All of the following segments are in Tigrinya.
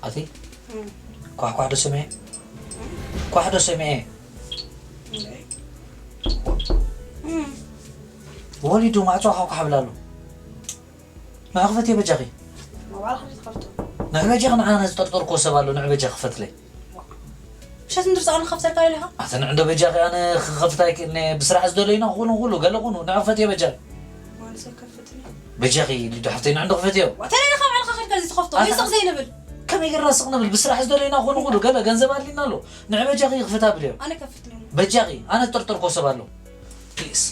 ኣቲ ኳሕኳሕ ዶ ሰሚዐ? ኳሕ ዶ ሰሚዐ? ወሊዱ ማዕጾ ኳሕኳሕ ብላ ኣሎ። ንዑ ክፈትዮ በጃኺ። ንዑ በጃኺ ንዓና ዝጠርጠርክዎ ሰብ ኣሎ፣ ንዑ በጃኺ ክፈትለይ። ሸት እንድርሳቕ ንኸፍተልካ ኢለኻ? ኣቲ ንዑ እንዶ በጃኺ ኣነ ክኸፍት ኣይክእልን እየ። ብስራሕ ዝደለዩና ክኹኑ ኩሉ ገለ ኩኑ ንዑ ክፈትዮ በጃኺ። ማንሰ ከፍትኒ። በጃኺ ሊዱ ሓፍተይ ንዑ እንዶ ክፈትዮ። ወተለይ ካብ ዓልኻ ከድካ እዚ ትኸፍቶ፣ ኣታ- ወይስቕ ዘይንብል። ከመይ ጌርና ስቕ ንብል? ብስራሕ ዝደለዩና ክኹኑ ኩሉ ገለ ገንዘብ ኣድሊና ኣሎ። ንዑ በጃኺ ክፈታ ብልዮ። ኣነ ከፍትኒ። በጃኺ ኣነ ዝጠርጠርክዎ ሰብ ኣሎ። ፕሊስ።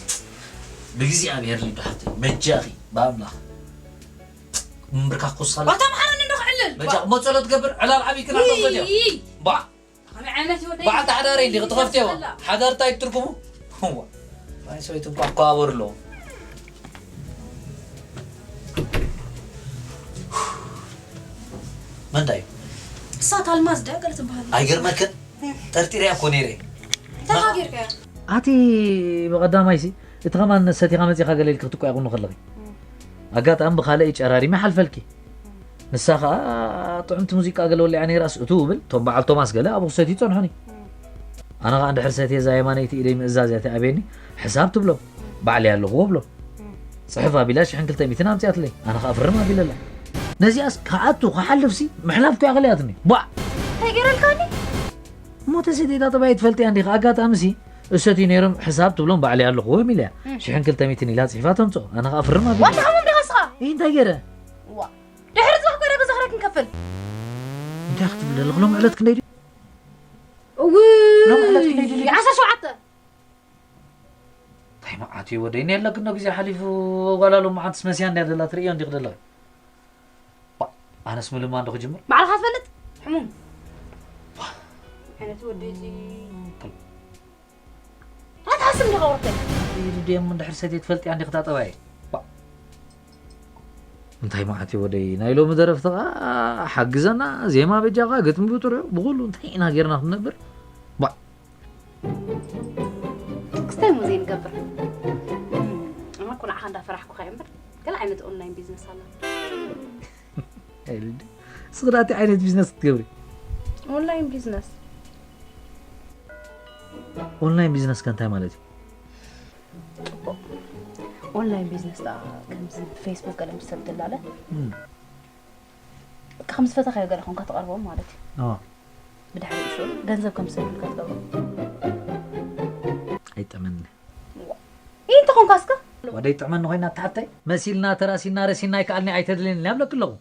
ብእግዚኣብሔር ሊዱ ሓፍተይ በጃኺ ብኣምላኽ። ምብርካኽ ኩስኻለ። ዋታ መሓረኒ እንዶ ክዕልል። በጃኺ እሞ ጸሎት ገብር ዕላል ዓብይ ክና ተፈትዮ። ይይ። ባ ከመይ ዓይነት ህይወት እዩ? በዓልቲ ሓዳረይ እንዲኺ ትኸፍትዮ። ኣላ። ሓዳር እንታይ ትርጉሙ? እዋ። ናይ ሰበይቲ እንኳ እኮ ኣበሩ ኣለዎ። መን ዳዩ? እሳ ታልማዝ ድያ ገለ ትበሃል። ኣይገርመክን? ጠርጢረያ እኮ ነይረ። እንታይ ጌርካያ? ኣቲ ብቐዳማይሲ እቲ ከማን ሰቲኻ መጺኻ ገለ ኢልኪ ክትቋየቑኒ ከለኺ። ኣጋጣሚ ብኻልእ ጨራሪመ ሓልፈልኪ። ንሳ ኸኣ ጥዕምቲ ሙዚቃ ገለ ወሊዓ ነይራስ እትው ብል፣ እቶም በዓል ቶማስ ገለ ኣብኡ ክሰትዩ ጸንሑኒ። ኣነ ኸኣ እንድሕር ሰትየ እዛ የማነይቲ ኢደይ ምእዛዝ እያ ትኣብየኒ፣ ሕሳብ ትብሎም፣ ባዕለይ ኣለኹዎ ብሎም። ጽሕፍ ኣቢላ ሽሕን ክልተ ሚእትን ኣምጺኣትለይ፣ ኣነ ኸኣ ፍርም ኣቢለላ። ነዚኣስ ክኣቱ ክሓልፍሲ ምሕላፍ እኮ እያ ከሊኣትኒ። ቧዕ! እንታይ ገይረልካኒ? እሞ ተሰትየታ ጠባይ ትፈልጥያ እንዲኺ፣ ኣጋጣሚሲ እሰትዩ ነይሮም ሕሳብ ትብሎም ባዕለይ ኣለኹዎም ኢለያ። ሽሕን ክልተ ሚእትን ኢላ ጽሒፋ ተምጽኦ፣ ኣነ ኸኣ ፍርም ኣቢለ። ዋታ ሓሙም ዲኻ ንስኻ? ኢይ እንታይ ገይረ? ዋ። ድሕሪ ጽባሕ ኮይና ገዛ ኽራይ ክንከፍል። እንታይ ክትብል ኣለኺ? ሎሚ ዕለት ክንደይ ድዩ? እውይ፣ ሎሚ ዕለት ክንደይ ድዩ? ዓሰርተ ሸውዓተ። እንታይ መዓት እዩ ወደይ? ነየለክን ዶ ግዜ ሓሊፉ? ጓል ኣሎ መዓትስ መስያ እንድያ ደላ ትርእዮ እንዲኺ ደለኺ። ባ፣ ኣነስ ምልማን ዶ ክጅምር? ባዕልኻ ትፈልጥ? ሕሙም። ባ። ዓይነት ወደይ እዚ። ክል- ኣትሓስብ እንዲኻ ወርቀይ። ኢዱ ደም እንድሕር ሰትየ ትፈልጥያ እንዲኺ ታጠባየ። ባ። እንታይ መዓት እዩ ወደይ? ናይ ሎሚ ደረፍቲ ኸኣ ሓግዘና፣ ዜማ በጃኻ፣ ግጥሚ ብጥርዑ፣ ብኹሉ እንታይ ኢና ጌርና ክንነብር? ባ። ክስታይ ሙዜ ንገብር። እም፣ እማ እኮ ንዓኻ እንዳፈራሕኩኻ እየ እምበር፣ ገለ ዓይነት ኦንላይን ቢዝነስ ኣላ። ኤልዲ፣ እስኺ ዳኣ እንታይ ዓይነት ቢዝነስ ክትገብሪ? ኦንላይን ቢዝነስ። ኦንላይን ቢዝነስ ከ እንታይ ማለት እዩ? ጽቡቕ። ኦንላይን ቢዝነስ ደኣ ከምዚ ፌስቡክ ገለ ምስ ሰብ ትላለ፣ እም። በቃ ከም ዝፈተኻዮ ገለ ኮንካ ትቐርቦም ማለት እዩ። ኣዎ። ብድሕሪኡ ሽዑ ገንዘብ ከም ዝሰዱልካ ትገብሮ። ኣይጠመኒ። ዋ። ይህ እንተኾንካ እስከ? ወደይ ጥዕመኒ ኮይና ተሓተይ? መሲልና፣ ተራሲና፣ ረሲና ኣይከኣልኒ ኣይተድልየኒ እብለኪ ኣለኹ።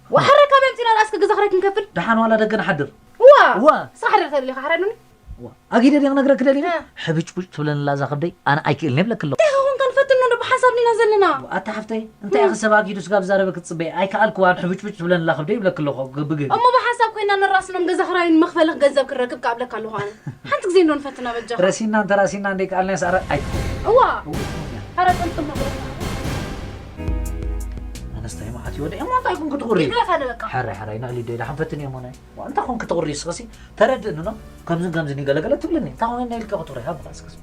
ዋሕረ ካብ ኣምጺና ደኣ እስከ ገዛ ኽራይ ክንከፍል? ደሓን ዋላ ደገ ንሓድር። ዋ! ዋ! እስኻ ሓደር ተደሊኻ ሓረዱኒ። ዋ፣ ኣጊደ ድየ ክነግረኪ ደሊኒ? እ። ሕብጭቡጭ ትብለኒ ኣላ እዛ ከብደይ፣ ኣነ ኣይክእልን እየ እብለኪ ኣለኹ። እንታይ ኾንካ ንፈትኖ እንዶ ብሓንሳብ ዲና ዘለና? ዋ፣ ኣታ ሓፍተይ፣ እንታይ ኢኺ ሰብ ኣጊዱ ስጋብ ዝዛረበኪ ትጽበዪ? ኣይከኣልክዋን ሕብጭቡጭ ትብለኒ ኣላ ከብደይ እብለኪ ኣለኹ፣ ግ-፣ ብግህድ። እሞ ብሓንሳብ ኮይና ንራስኖም ገዛ ኽራይን መኽፈሊ ገንዘብ ክረክብ ካብ እብለካ ኣለኹ ኣነ። ሓንቲ ግዜ እንዶ ንፈትና በጃኻ። ረሲና እንተ ራሲና እንደይ ከኣልና ሰኣረ ኣይትኾን። እዋ። እዋ፣ እዋ። ኧረ ጥምጥም ነው። ኣነስታይ መዓት ይወደ፣ እሞ እንታይ ኮንኩ ትቑሪ? ይግረፍ ኣነ በቃ። ሓራይ፣ ሓራይ፣ ንዕሊደይ፣ ደሓን ፈትኒ እሞ ናይ። ዋ፣ እንታይ ኮንኩ ትቑሪ? እስኸሲ ተረድእኒ ነው። ከምዝን ከምዝን ይገለገለ ትብልኒ። እንታይ ኾነ ናይ ኢልካ ክትቑሪ? ሃብ እስከስ።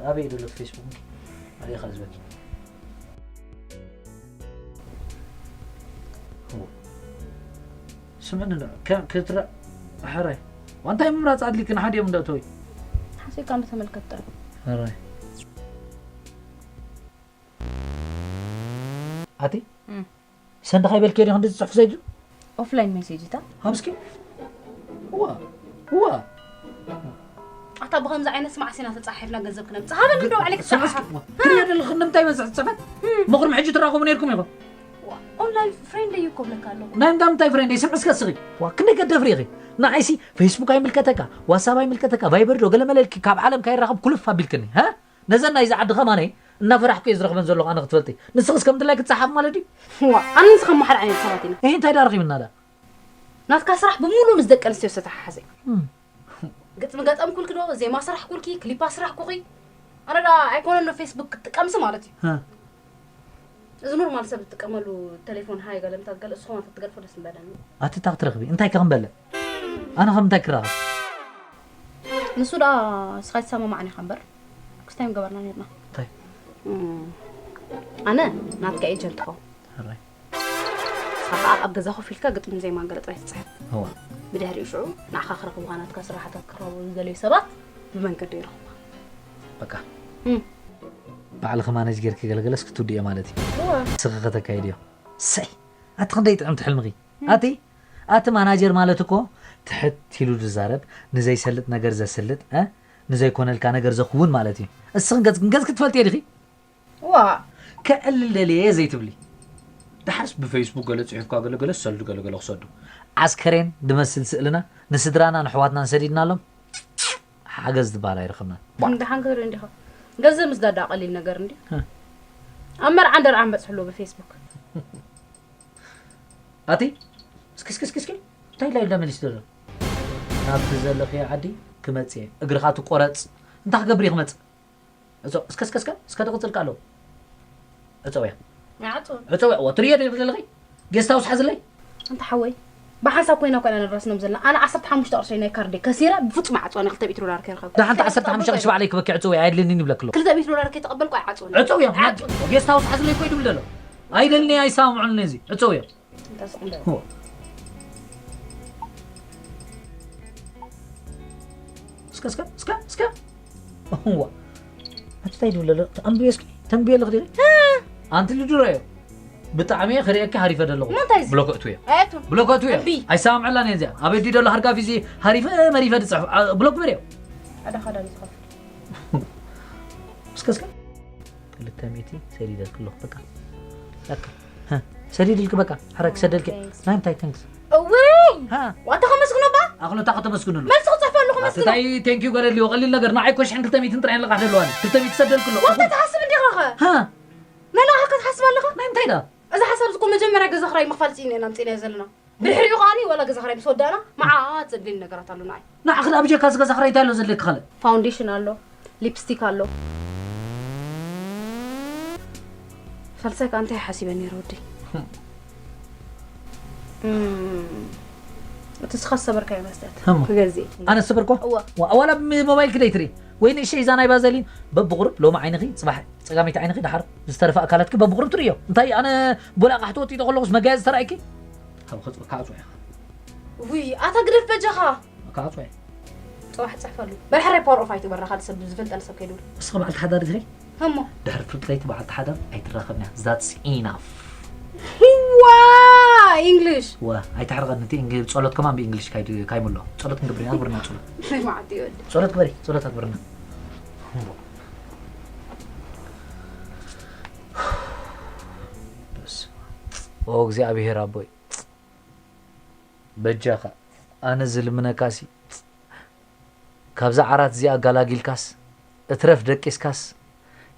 ኣበይ እዩ ዘሎ ፌስቡክ? ኣበይ ኢኻ ዝበኪ? ስምዕኒ ዶ? ከም ክትረ-፣ ሕራይ። ዋንታይ ምምራጽ ኣድሊክን ሓደ እዮም እንደእተወይ? ሓሲብካ እንዶ ተመልከት ጥራይ። ሕራይ። ኣቲ? እም። ሰንደኻ ይበልክዮ ዲኻ እንደ ዝጽሕፍ ዘይዱ? ኦፍላይን ሜሴጅ እታ? ሃምስኪ? እዋ። እዋ። ኣታ ብኸምዚ ዓይነት ስማዕ ሲና ተጻሒፍና ገንዘብ ክነምጽእ። ሃበኒ ዶ ባዕለይ ስማዕ እስኪ፣ ክትጻሓፍ? እዋ። ትሪኦ ዘለኹ ንምንታይ ይበዝሕ ጽሕፈት? እም። ምኽርም ሕጂ ትራኸቡ ነይርኩም ኢኹም። ዋ፣ ኦንላይን ፍሬንድ እዩ እኮ ብለካ ኣለኹ። ናይ እንዳ ምንታይ ፍሬንድ? ስምዒ እስከ እስኺ። ዋ፣ ክንደይ ገደፍ ርኢኺ? ንዓይሲ ፌስቡክ ኣይምልከተካ፣ ዋትሳፕ ኣይምልከተካ፣ ቫይበር ዶ ገለ መለ ኢልኪ ካብ ዓለም ካይራኸብ ኩልፍ ኣቢልክኒ፣ ሃ? ነዘን ናይዚ ዓዲ ከማነይ እናፈራሕኩ እየ ዝረኽበን ዘለኹ ኣነ ክትፈልጢ። ንስኽስ ከም ድላይ ክትጸሓፍ ማለት ድዩ? ዋ፣ ኣነ ንስኻ እሞ ሓደ ዓይነት ሰባት ኢና። እህ፣ እንታይ ዳ ረኺብና ዳ? ናትካ ስራሕ ብምሉእ ምስ ደቂ ኣንስትዮ ዝተተሓሓዘ እዩ። እም። ግጥሚ ገጠምኩልኪ ዶ፣ ዜማ ስራሕኩልኪ፣ ክሊፕ ኣስራሕኩኺ? ኣነ ደኣ ኣይኮነን ዶ ፌስቡክ ክትጥቀምሲ ማለት እዩ። ሃ። እዚ ኖርማል ሰብ ዝጥቀመሉ ቴሌፎን ሃይ ገለ ምታት ገለ እስኹም ኣፈ ትገድፎ ደስ ምበለኒ። ኣቲ እታ ክትረኽቢ፣ እንታይ ከ ክንበልዕ? ኣነ ከም እንታይ ክራኸብ? ንሱ ደኣ ንስኻ ኣይትሰማማዕን ኢኻ እምበር፣ ክስታይ ምገበርና ነርና። እንታይ? እም፣ ኣነ ናትካ ኤጀንት ክኸውን። ሕራይ። ኣብ ገዛ ኮፍ ኢልካ ግጥምን ዜማን ገለ ጥራይ ትጽሕፍ። እዋ። ብድሕሪኡ ሽዑ ንዓኻ ክረኽቡኻ ናትካ ስራሕታት ክረኽቡ ዝደለዩ ሰባት ብመንገዲ ይረኽቡኻ። በቃ። እም። ባዕልኺ ማኔጅ ጌርኪ ገለገለስ ክትውድእዮ ማለት እዩ። እዋ። ንስኺ ከተካይድዮ። ሰይ፣ ኣቲ ክንደይ ጥዕምቲ ሕልምኺ። ኣቲ፣ ኣቲ ማናጀር ማለት እኮ ትሕት ኢሉ ዝዛረብ፣ ንዘይሰልጥ ነገር ዘስልጥ፣ እ? ንዘይኮነልካ ነገር ዘኽውን ማለት እዩ። እስኺ ገጽ-፣ ገጽኪ ትፈልጥዮ ዲኺ? ዋ፣ ከዕልል ደልየ ዘይትብሊ። ደሓርስ ብፌስቡክ ገለ ጽሒፍካ ገለገለ ሰልዱ ገለገለ ክሰዱ። ዓስከሬን ድመስል ስእልና ንስድራና ንሕዋትናን ሰዲድናሎም ሓገዝ ዝበሃል ኣይረኸብናን። ቧዕ። እንድሓን ክትርኢ እንዲኻ። ገንዘብ ምስዳድ ደኣ ቀሊል ነገር እንድዩ። እ። ኣብ መርዓ እንደርዓ ንበጽሐሉ ብፌስቡክ። ኣቲ፣ እስኪ፣ እስኪ፣ እስኪ፣ እስኪ፣ እንታይ ኢላ ኢላ መሊስ ዘሎ? ናብቲ ዘለኽዮ ዓዲ ክመጽእ እየ። እግርኻ ትቆረጽ። እንታይ ክገብር እየ ክመጽእ? እጾ፣ እስከ፣ እስከ፣ እስከ፣ እስከ ትቕጽል ከሎ። እጸው እያ። ይዓጽው። እጸው እያ። ወ፣ ትርእዮ ዶ ዘለኺ? ጌስት ሃውስ ሓዝለይ። ኣንታ ሓወይ፣ ብሓንሳብ ኮይና እኮ ኢና ንራስኖም ዘለና። ኣነ ዓሰርተ ሓሙሽተ ቅርሺ ናይ ካርደይ ከሲረ ብፍጹም ኣይዓጽዋን። ክልተ ሚእቲ ዶላር ከይረኸብኩ። ደሓን እታ ዓሰርተ ሓሙሽተ ቅርሺ ባዕለይ ክበኪ ዕጽው እያ። ኣየድልየንን ይብለኪ ኣለኹ። ክልተ ሚእቲ ዶላር ከይተቐበልኩ ኣይዓጽዋን። ዕጸው እያ። ዓጽው። ጌስት ሃውስ ሓዝለይ እኮ እዩ ድብል ዘሎ። ኣይደልኒ፣ ኣይሰማምዑን ነዚ። ዕጸው እያ። እንታይ ስቕ እንበል? ሆ። እስከ፣ እስከ፣ እስከ፣ እስከ። እዋ። ኣቲ እንታይ ድብል ኣሎ? ኣንብቤ እስኪ፣ ተንብቤ ኣለኽ ዲኺ? እ። ኣንቲ ልድሮ እዮ። ብጣዕሚ እየ ክርእየኪ ሃሪፈ ደለኹ። እንታይ እዚ? ብሎክ እቱ እየ። ኣየቱ? ብሎክ እቱ እየ። እምቢ። ኣይሰማምዐላን እየ እዚኣ። ኣብ ኣዲ ደሎ ሃርጋፊ እዚ ሃሪፈ መሪፈ ድጽሕፍ። ኣ፣ ብሎክ ግበርዮ። ሓደ ካዳ ዝኸፍል። እስከ፣ እስከ። ክልተ ሚእቲ ሰዲደልኪ ኣለኹ፣ በቃ። በቃ። ሃ፣ ሰዲድልኪ፣ በቃ። ሓራ ክሰደልኪ። ናይስ። ናይ ምንታይ ታንክስ? እውይ! ሃ። ዋታ ከመስግኖ ባ? ኣኽሎታ ከተመስግንሉ። መልሲ ክጽሕፈሉ ኣቲ ከመስግኖ። ታይ ቴንክ ዩ ገለ ኣልዎ፣ ቀሊል ነገር። ንዓይ እኮ ሽሕን ክልተ ሚእትን ጥራይ ኣለኻ ዘለዋኒ። ክልተ ሚእቲ ሰደልኪ ኣለኹ። ዋታ ትሓስብ እንዲኻ ኸ? ሃ። ናናኻ ክትሓስብ ኣለኻ? ናይ ምንታይ ዳ? እዚ ሓሳብ እዚ እኮ መጀመርያ ገዛ ክራይ ምኽፋል ጽኢና ኢና ኣምጺእናዮ ዘለና። ብድሕሪኡ ከዓኒ ዋላ ገዛ ክራይ ምስ ወዳእና መዓት ዘድልየኒ ነገራት ኣሎ ንዓይ። ንዓኺ ደኣ ብጀካ እዚ ገዛ ክራይ እንታይ ኣሎ ዘድልየኪ ካልእ? ፋውንዴሽን ኣሎ፣ ሊፕስቲክ ኣሎ። ሳልሳይ ከኣ እንታይ ሓሲበ ነይረ ወደይ? እም፣ እቲ ንስኻ ዝሰበርካዮ መስትያት ህሞ። ክገዝእ። ኣነ ዝሰበርኩ? እወ። ዋ-፣ ዋላ ብሞባይልኪ ደይትርኢ? ወይ ንእሽተይ እዛ ናይ ባዘሊን በብቑሩብ ሎሚ ዓይንኺ፣ ጽባሕ ጸጋመይቲ ዓይንኺ፣ ደሓር ዝተረፈ ኣካላትኪ በብቑሩብ ትርእዮ። እንታይ ኣነ ቦላቕ ኣሕቲ ወጢጦ ከለኹስ መጋየጺ ተራእይኪ? ካብ ክጽ-፣ ክዓጽዋ ኢኻ። ውይ፣ ኣታ ግደፍ በጃኻ። ክዓጽዋ እየ። ጽባሕ ጽሕፈሉ። በል ሕራይ ፓወር ኦፍ ኣይትግበራ፣ ካልእ ሰብ ዝፈልጠሉ ሰብ ከይድውል። ንስኻ በዓልቲ ሓዳር ኢኺ? እሞ? ድሕሪ ፍርቂ ለይቲ በዓልቲ ሓዳር ኣይትራኸብን እያ። That's enough። ዋ፣ ኢንግሊሽ። ዋ፣ ኣይተሕርቐኒ። እቲ ኢንግ-፣ ጸሎት ከማን ብኢንግሊሽ ካይድ-፣ ካይምሎ። ጸሎት ክንገብር ኢና፣ ግብርና ጸሎት። ናይ መዓት እዩ ወዲ። ጸሎት ግበሪ፣ ጸሎት ኣግብርና። በስመ ኣብ። ኦ፣ እግዚኣብሔር ኣቦይ። በጃኻ፣ ኣነ ዝልምነካሲ፣ ካብዛ ዓራት እዚኣ ኣጋላጊልካስ፣ እትረፍ ደቂስካስ፣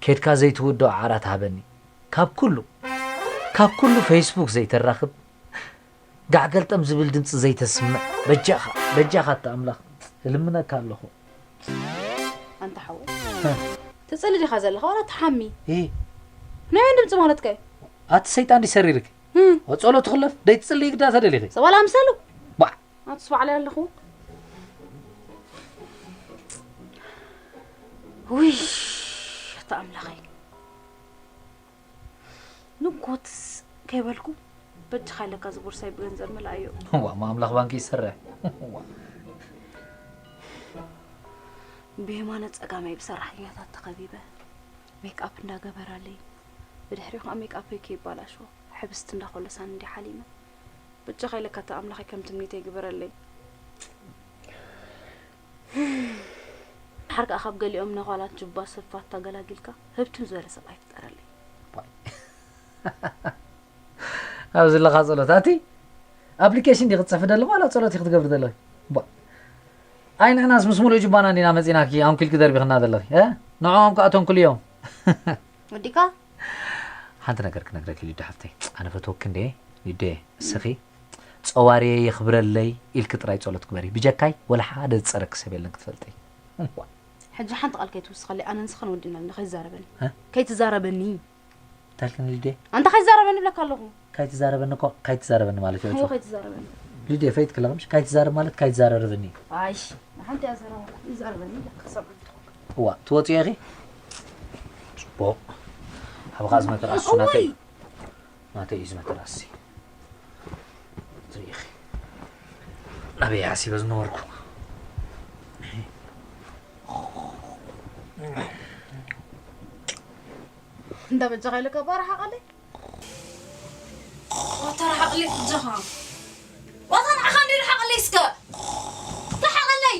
ኬድካ ዘይትውድኦ ዓራት ሃበኒ። ካብ ኩሉ፣ ካብ ኩሉ ፌስቡክ ዘይተራኽብ፣ ጋዕገልጠም ዝብል ድምፂ ዘይተስምዕ፣ በጃኻ፣ በጃኻ እታ ኣምላኽ፣ እልምነካ ኣለኹ። ኣንታ ሓወይ፣ ሀ። ትጽሊ ዲኻ ዘለኻ ዋላ ትሓሚ? እ። ናይ መን ድምጺ ማለትካ እዩ? ኣቲ ሰይጣን ድዩ ሰሪርክ? ህም። ኦ፣ ጸሎት ትኽለፍ፣ ደይትጽልይ ግዳ ተደሊኺ። ሰብ ዋላ ኣምሰሉ? ባዕ። ኣቱስ ባዕለይ ኣለኹ። ውይ፣ ኣታ ኣምላኸይ። ንኮትስ ከይበልኩ፣ በጃኻ ኢለካ እዚ ቦርሳይ ብገንዘብ ምልኣዮ። ዋ፣ እሞ ኣምላኽ ባንኪ ይሰርሕ። ዋ። ብየማነ ጸጋመይ ብሰራሕተኛታት ተኸቢበ፣ ሜክኣፕ እንዳገበራለይ፣ ብድሕሪኡ ከዓ ሜክኣፐይ ከይባላሾ ሕብስቲ እንዳኾለሳን እንዲ ሓሊመ። በጃኻ ኢለካ እታ ኣምላኸይ ከም ትምኒተይ ግበረለይ። ድሓር ከዓ ካብ ገሊኦም ነዃላት ጁባ ሰፋታ ገላጊልካ ህብትም ዝበለ ሰብኣይ ፍጠረለይ። ባይ። ኣብዚ ኣለኻ ጸሎት ኣቲ ኣፕሊኬሽን ዲኺ ክትጽሕፊ ዘለኺ ዋላ ጸሎት ኢኺ ክትገብሪ ዘለኺ? ባ። ኣይ ንሕናስ ምስ ሙሉእ ጁባና እንዲና መጺናኪ ኣንኲልኪ ደርቢኽና ዘለኺ፣ እ? ንዕኦም ከኣ ተንኩልዮም። ወዲካ? ሓንቲ ነገር ክነግረኪ ሊዱ ሓፍተይ፣ ኣነ ፈትወኪ እንዴ፣ ሊዱ እስኺ ጸዋርየ የኽብረለይ ኢልኪ ጥራይ ጸሎት ግበሪ። ብጀካይ ወላ ሓደ ዝጸረኪ ሰብ የለን ክትፈልጢ። ሕጂ ሓንቲ ቃል ከይትውስኸለይ፣ ኣነ ንስኻን ወዲእና ኣለና፣ ከይትዛረበኒ። እ? ከይትዛረበኒ። እንታይ ኢልክኒ ሊዱ? ኣንታ ከይትዛረበኒ እብለካ ኣለኹ። ካይትዛረበኒ እኮ፣ ካይትዛረበኒ ማለት እዩ። እዎ፣ ካይትዛረበኒ። ሊዱ፣ ፈይት ክለቕምሽ፣ ካይትዛረብ ማለት ካይትዛረርብኒ። ኣይሽ፣ ሓንቲ እያ ዘረባ፣ ይዛረበኒ፣ ክሰምዓኒ ትኾንካ። እዋ፣ ትወፅዮ ኢኺ? ፅቡቕ። ሓብኻ ዝመተር ኣሱ ናተይ። እውይ! ናተይ እዩ ዝመተር ኣሲ። ርኢኺ፣ ናበይ ሓሲበ ዝነበርኩ። እንዳ በጃኻ ኢለካ እባ ርሓቐለይ። ዋታ ርሓቐለይ በጃኻ። ዋታ ንዓኻ እንዲ ርሓቐለይ እስከ። ርሓቐለይ።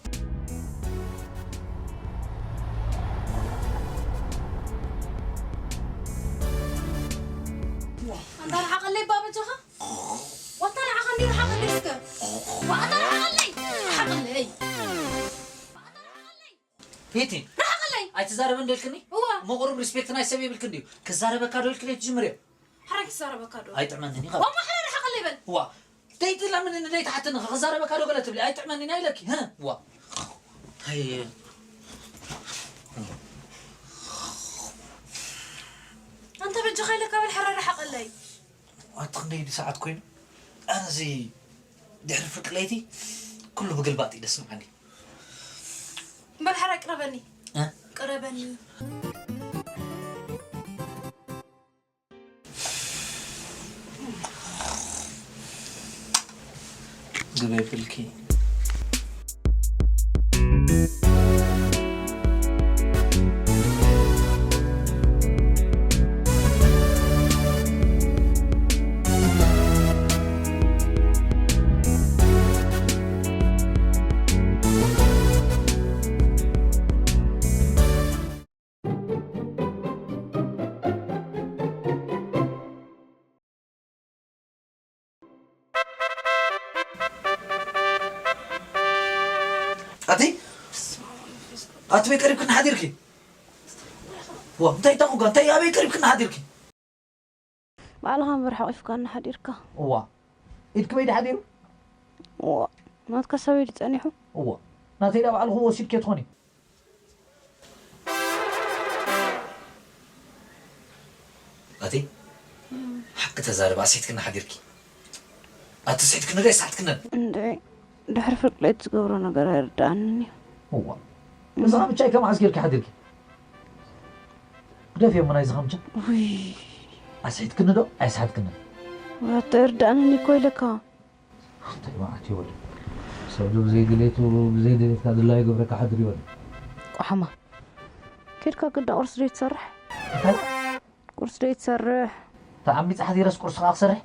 ኣንታ ርሓቐለይ እባ በጃኻ። ዋታ ንዓኻ እንዲ ርሓቐለይ እስከ። ዋታ ርሓቐለይ። ርሓቐለይ። ቤቲ፣ ርሓቐለይ። ኣይትዛረበ እንደ ኢልክኒ? እዋ። እሞ ቁሩብ ሪስፔክት ናይ ሰብ የብልክን ድዩ? ክዛረበካ ዶ ኢልክኒ ትጅምርዮ? ሕራይ ክዛረበካ ዶ? ኣይጥዕመንን እዩ። ዋ፣ ማሕራ ርሓቐለይ በል። ዋ፣ ደይትለምንኒ፣ ደይትሓትኒ፣ ክዛረበካ ዶ ገለ ትብሊ? ኣይጥዕመንን ኢለኪ። ህ፣ ዋ። ኣይ። ኣንታ በጃኻ ኢለካ በል፣ ሕራይ ርሓቐለይ። ኣቲ ክንደይ ሰዓት ኮይኑ? ኣነ እዚ ድሕሪ ፍርቂ ለይቲ ኩሉ ብግልባጥ እዩ ደስ ምዓኒ። በል ሕራይ ቅረበኒ። እ? ቅረበኒ። ግበይ ብልኪ። ኣቲ ኣቲ በይ ቀሪብክና ሓዲርኪ? ዋ፣ እንታይ ታኹጋ? እንታይ ኣበይ ቀሪብክና ሓዲርኪ? ባዕልኻ እምበር ሓቒፍካኒ ሓዲርካ። እዋ፣ ኢድኪ በይ ድሓዲሩ? እዋ፣ ናትካ ሰብ ኢሉ ጸኒሑ። እዋ፣ ናተይ ዳ ባዕልኹ ወሲድኪ ትኾኒ? ኣቲ ሓቂ ተዛረብ፣ ኣስሒትክና ሓዲርኪ። ኣቲ ስሒትክኒ ዶ ኣይሰሓትክንን? እንድዒ፣ ድሕሪ ፍርቂ ለይቲ ዝገብሮ ነገር ኣይርድኣንን እዩ። እዋ፣ እዚ ኻምቻ ከመዓዝ ጌርኪ ሓዲርኪ? ግደፍዮ እሞ ናይዚ ኻምቻ። ውይ። ኣስሒትክኒ ዶ ኣይሰሓትክንን? ወላ ኣይርድኣንን እኮ ኢለካ። እንታይ መዓት እዩ ወዲ። ሰብ ዶ ብዘይ ድሌቱ፣ ብዘይ ድሌትካ ድላዩ ይገብረካ ሓድር እዩ ወዲ። ቆሓማ። ኬድካ ግዳ ቁርሲ ዶ ትሰርሕ? እንታይ? ቁርሲ ዶ ትሰርሕ? ተዓሚፀ ሓዲረስ ቁርሲ ኸዓ ክሰርሕ?